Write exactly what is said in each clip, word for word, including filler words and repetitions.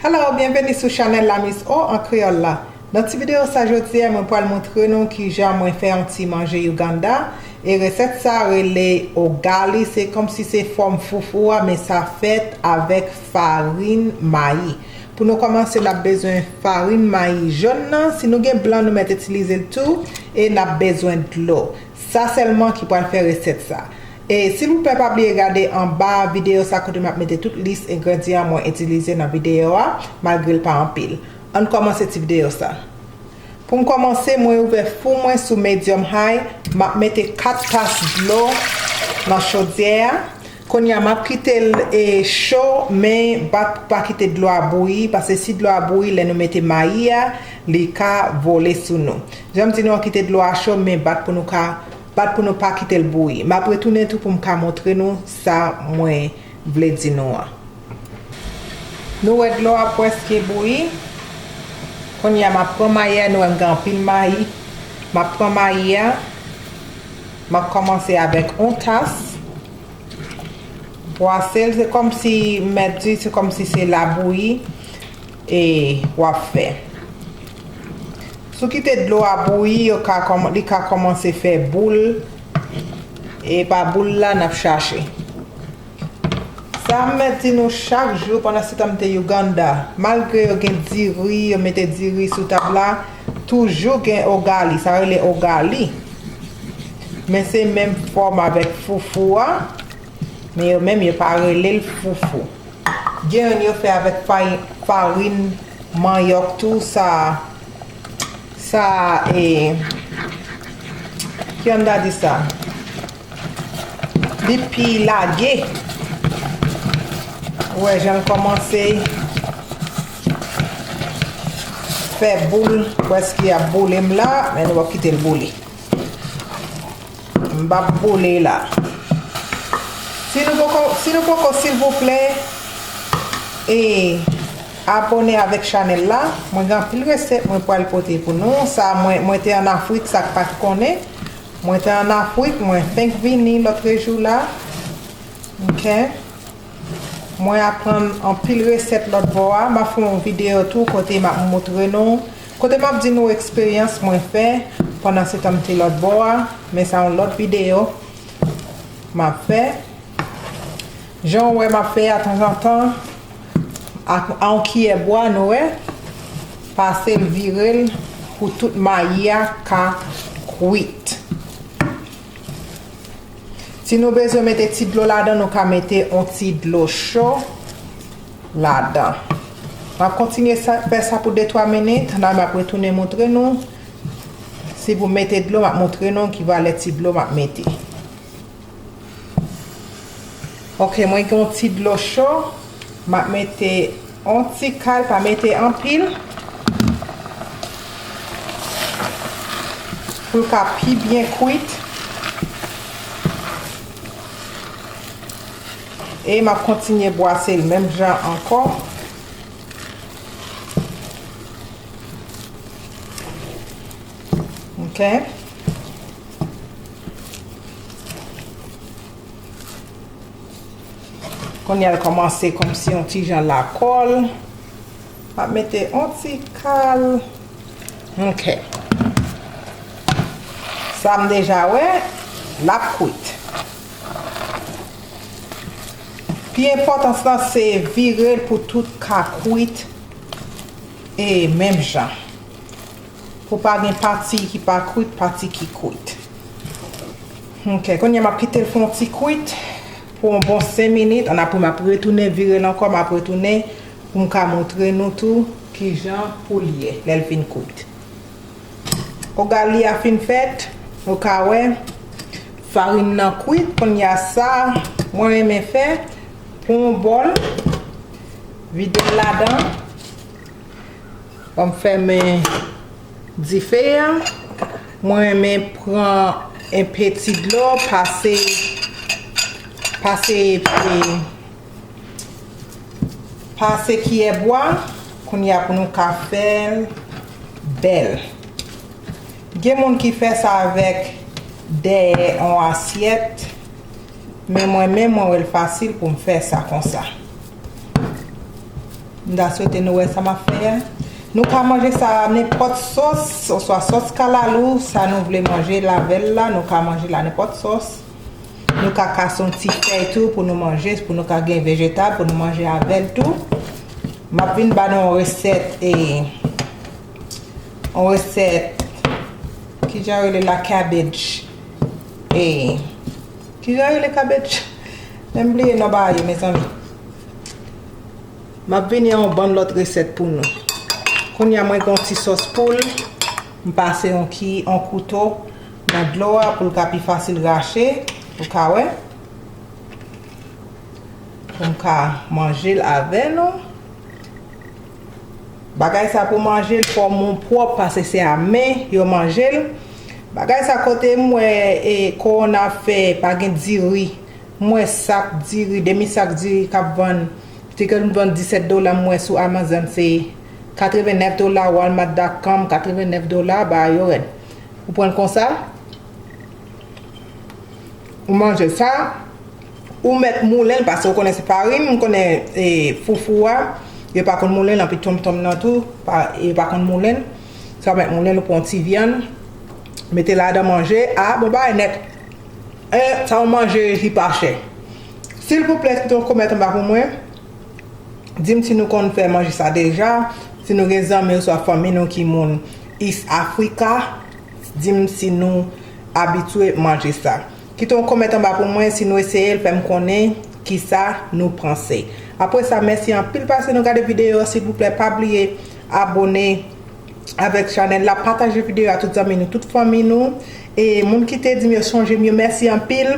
Hello, byenveni sou chanèl la Miss O an kreyòl la. Nan ti videyo sa jodi a, mwen pral montre nou kijan mwen fè yon ti manje Uganda. E resèt sa rele ugali, se kòmsi se fòm foufou a, men sa fèt avèk farin mayi. Pou nou kòmanse, n ap bezwen farin mayi jòn nan. Si nou gen blan, nou mèt itilize l tou. E n ap bezwen dlo. Sa sèlman ki pral fè resèt sa. E silvouplè pa bliye gade anba videyo sa kote m ap mete tout lis engredyan mwen itilize nan videyo a, malgre l pa anpil. Ann kòmanse ti videyo sa. Pou m kòmanse, mwen ouvè fou mwen sou medium high, m ap mete kat tas dlo nan chodyè a. Kounye a, m ap kite l e cho, men bat pou pa kite dlo a bouyi, paske si dlo a bouyi, lè nou mete mayi a, li ka vole sou nou. Jan m di nou an, kite dlo a cho, men bat pou nou ka, bat pou nou pa kite l bouyi. M ap retounen tou pou m ka montre nou sa mwen vle di nou an. Nou wè dlo a prèske bouyi. Kounye a, m ap pran mayi a, nou wè m gen anpil mayi. M ap pran mayi a, m ap kòmanse avèk yon tas. Bwase l, se kòmsi, m mèt di, se kòmsi se labouyi e w ap fè. Si w kite dlo a bouyi, yo ka kòman-, li ka kòmanse fè boul. E pa boul la n ap chache. Sa m mèt di nou chak jou, pandan se tan m te Uganda, malgre yo gen diri, yo mete diri sou tab la, toujou gen ugali, sa rele ugali. Men se menm fòm avèk foufou a, men yo menm yo pa rele l foufou. Gen youn yo fè avèk fay-, farin manyòk tou, sa, sa, e, ki youn ta di sa? Li pi lage. Ou wè jan l kòmanse fè boul, prèske ap boule m la, men nou p ap kite l boule. M p ap boule la. Si nou poko, si nou poko, silvouplè, e abòne avèk chanèl la. Mwen gen anpil resèt mwen pral pote pou nou. Sa, mwen, mwen te ann Afrik, sa k pa t konnen. Mwen te ann Afrik, mwen fenk vini lòtrejou la. Ok. Mwen aprann anpil resèt lòt bò a. M ap fè yon videyo tou kote m ap montre nou, kote m ap di nou eksperyans mwen fè pandan se tan m te lòt bò a. Men sa yon lòt videyo m ap fè. Jan w wè m ap fè a tanzantan, ak, a yon kiyè bwa, nou wè, pase l, vire l pou tout mayi a ka kwit. Si nou bezwen mete ti dlo ladan, nou ka mete yon ti dlo cho ladan. M ap kontinye sa, fè sa pou de twa minit, ann, m ap retounen montre nou. Si pou mete dlo, m ap montre nou ki valè ti dlo m ap mete. Ok, mwen gen yon ti dlo cho. M ap mete yon ti kal, pa mete anpil. Pou l ka pi byen kwit. E m ap kontinye bwase l menm jan ankò. Ok. Kounye a l kòmanse kòmsi yon ti jan lakòl. M ap mete yon ti kal. Ok. Sa m deja wè, l ap kwit. Pi enpòtans lan se vire l pou tout ka kwit e menm jan. Pou pa gen pati ki pa kwit, pati ki kwit. Ok, kounye a m ap kite l fè yon ti kwit pou yon bon senk minit. Annapre m ap retounen vire l ankò, m ap retounen pou m ka montre nou tou kijan pou l ye lè l fin kwit. Ugali a fin fèt, nou ka wè farin nan kwit. Kounye a sa mwen renmen fè pou yon bòl, vide l ladan. Ban m fèmen dife a. Mwen renmen pran enpe ti dlo, pase, pase, e, pase kiyè bwa. Kounye a pou nou ka fè l bèl. Gen moun ki fè sa avèk dèyè yon asyèt, men mwen menm, mwen wè l fasil pou m fè sa konsa. M ta swete nou wè sa m ap fè a. Nou ka manje sa a nenpòt sòs, oswa sòs kalalou, sa nou vle manje l avè l la, nou ka manje l a nenpòt sòs. Nou ka kase yon ti fèy tou pou nou manje, pou nou ka gen vejetab, pou nou manje avè l tou. M ap vin ba nou yon resèt, e, yon resèt, kijan yo rele la, cabbage. E, kijan yo rele cabbage? Men m bliye non bagay yo, mezanmi. M ap vini yon bann lòt resèt pou nou. Kounye a, mwen gen yon ti sòs poul. M pase yon ki, yon kouto nan dlo a pou l ka pi fasil rache. Ou ka wè. Pou m ka manje l avè nou. Bagay sa pou manje l, fò w pwòp, paske se a men yo manje l. Bagay sa kote m wè, e, kowona fè pa gen diri. M wè sak diri, demi sak diri k ap vann, te konn vann disèt dola, m wè sou Amazon se katrevennèf dola, walmart dot com, katrevennèf dola, bagay yo rèd. Ou pran l konsa, ou manje sa, ou mèt moulen l, paske ou konnen se farin, m konnen, e, foufou a, yo pa konn moulen l, anpi tonmtonm nan tou, pa, yo pa konn moulen l. Sa w mèt moulen l, ou pran yon ti vyann, mete ladan manje, a, bon bagay nèt. E, sa w manje, li pa chè. Silvouplè, kite yon kòmantè anba pou mwen. Di m si nou konn fè manje sa deja, si nou gen zanmi oswa fanmi nou ki moun East Africa, di m si nou abitye manje sa. Kite yon kòmantè anba pou mwen, si nou eseye l, fè m konnen kisa nou panse. Apre sa, mèsi anpil paske nou gade videyo a, silvouplè, pa bliye abòne avèk chanèl la, pataje videyo a tout zanmi nou, tout fanmi nou. E moun ki te di m yo sonje m yo, mèsi anpil.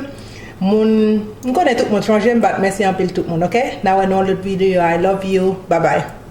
Moun, m konnen tout moun sonje m, but mèsi anpil tout moun, ok? N a wè nan yon lòt videyo. I love you. Bye bye.